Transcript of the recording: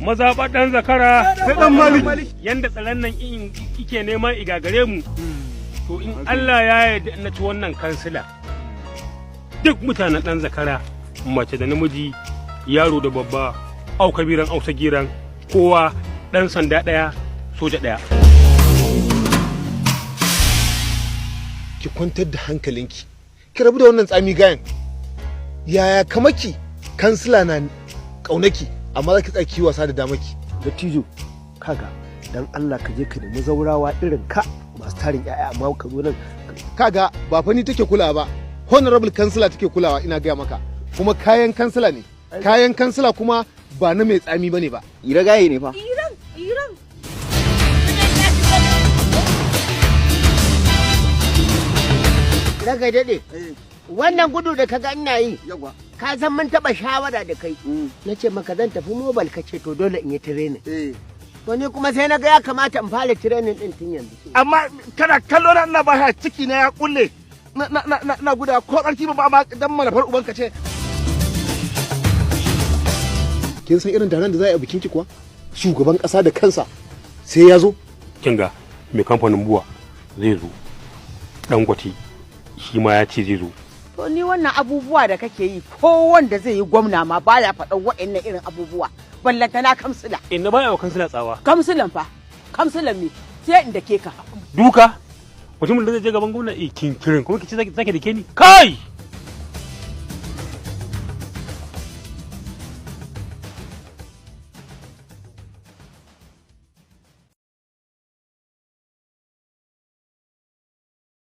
Mazaɓa ɗan zakara sai ɗan Maliki. Yanda tsaron nan ike nema igagare mu, to in Allah ya yarda na ci wannan kansila, duk mutanen ɗan zakara, mace da namiji, yaro da babba, au kabiran au sagiran, kowa ɗan sanda ɗaya, soja ɗaya. Ki kwantar da hankalinki, ki rabu da wannan tsami gayan. Yaya kamaki kansila na kaunaki, amma za ki tsaya ki wasa da damaki. Dattijo, kaga dan Allah ka je ka nemi zaurawa irin ka masu tarin 'ya'ya, amma ka zo nan. Kaga ba fa ni take kulawa ba, honorable kansila take kulawa, ina gaya maka. Kuma kayan kansila ne, kayan kansila kuma ba na mai tsami bane ba. Ira gaye ne fa. Iran, Iran. Ranka daɗe. Wannan gudu da kaga ina yi, ka san mun taɓa shawara da kai. Na ce maka zan tafi mobile, ka ce to dole in yi training. To ni kuma sai na ga ya kamata in fara training ɗin tun yanzu. Amma kana kallo na ina ba ciki na ya kulle. Na na na na guda ko tsarki ba ma dan malafar uban ka ce. Kin san irin taron da za a yi a bikin ki kuwa? Shugaban kasa da kansa sai ya zo. Kin ga mai kamfanin buwa zai zo. Dangote shi ma ya ce zai zo. To ni wannan abubuwa da kake yi, ko wanda zai yi gwamna ma baya faɗan waɗannan irin abubuwa. Ballantana kamsila. Inna baya wa kansila tsawa. Kamsilan fa, kamsilan me sai in dake ka. Duka? Mutumin da zai je gaban gwamna kinkirin kuma kice zaki dake ni? Kai!